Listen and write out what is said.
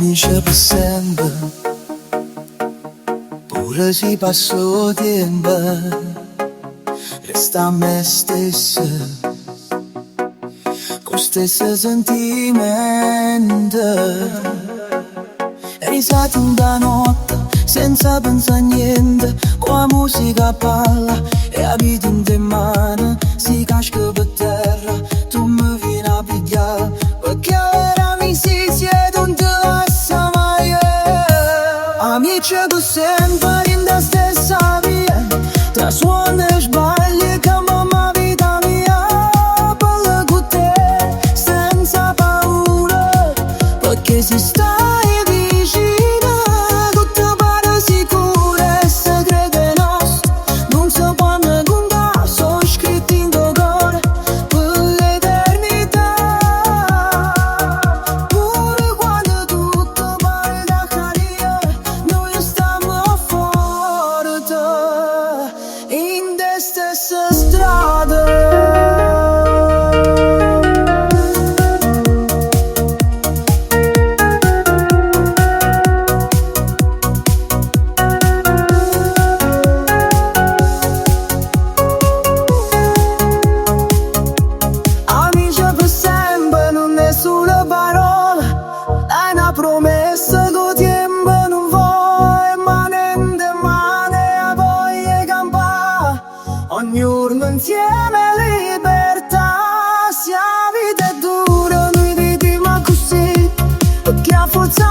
Amice pe' sempe, pure si passa 'o tiempo, restamm' 'e stesse, cu 'o stesso sentimento. Risate 'int' 'a notte, senza pensà a niente, cu 'a musica a balla e 'a vita 'int' 'e mane, si casco pe' terra, tu me vieni a piglià, pecché 'a vera amicizia nun te lassa maje. Amice pe' sempe dint' 'a stessa via, tra suonne e sbaglie campamm' 'a vita mia, parlo cu te senza paura, pecché si stai vicino tutto pare sicuro 'e segrete nostri nun se ponno cuntà, so' scritti 'int' 'o core pe l'eternità. Pure quando tutto pare d'accadere, nuje stammo forte 'int' 'e stesse strade. Amice pe' sempe nun è sulo parola, è na promessa che 'o tiempo nun vo' e mane 'int' 'e mane 'a voglia 'e campà. Ogni giorno insieme libertà, si 'a vita è dura, noi viviamo così, perché a forza.